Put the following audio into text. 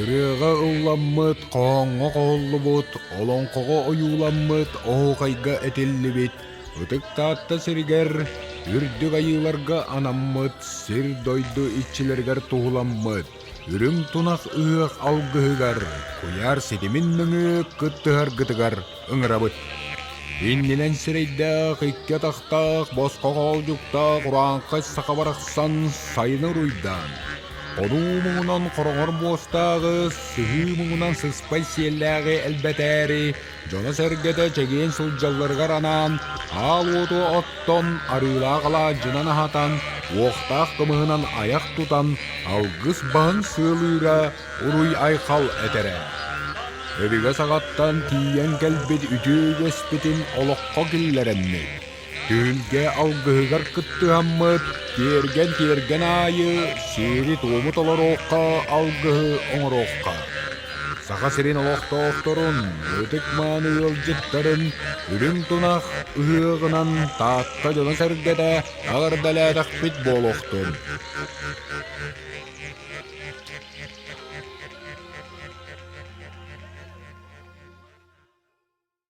Ырыаҕа ылламмыт, хоһооҥҥо хоһуллубут, олоҥхоҕо ойууламмыт, оһуохайга этиллибит Ытык Таатта сиригэр үрдүк айыыларга анаммыт сир-дойду иччилэригэр туһуламмыт үрүҥ тунах ыһыах алгыһыгар куйаар ситимин нөҥүө кыттыһаргытыгар ыҥырабыт. Иннинэн сирэйдээх, икки атахтаах, босхо хоолдьуктаах урааҥхай саха барахсан сайыны уруйдаан, хонуу муҥунан хороҥор муостааҕы, сыһыы муҥунан сыспай сиэллээҕи элбэтээри, дьоно-сэргэтэ чэгиэн сылдьалларыгар анаан, аал уоту оттон, арыылаах алаадьынан аһатан, уохтаах кымыһынан айах тутан, алгыс баһын сыалыыра, уруй-айхал этэрэ. Өбүгэ саҕаттан тиийэн кэлбит үтүө үгэспитин олоххо киллэрэммит, түһүлгэ алгыһыгар кыттыһаммыт, тиэргэн-тиэргэн аайы сиэри-туому толоруохха, алгыһы оҥоруохха. Саха сирин олохтоохторун, ытык-мааны ыалдьыттарын үрүҥ тунах ыһыаҕынан Таатта дьоно-сэргэтэ эҕэрдэлээтэхпит буолуохтун.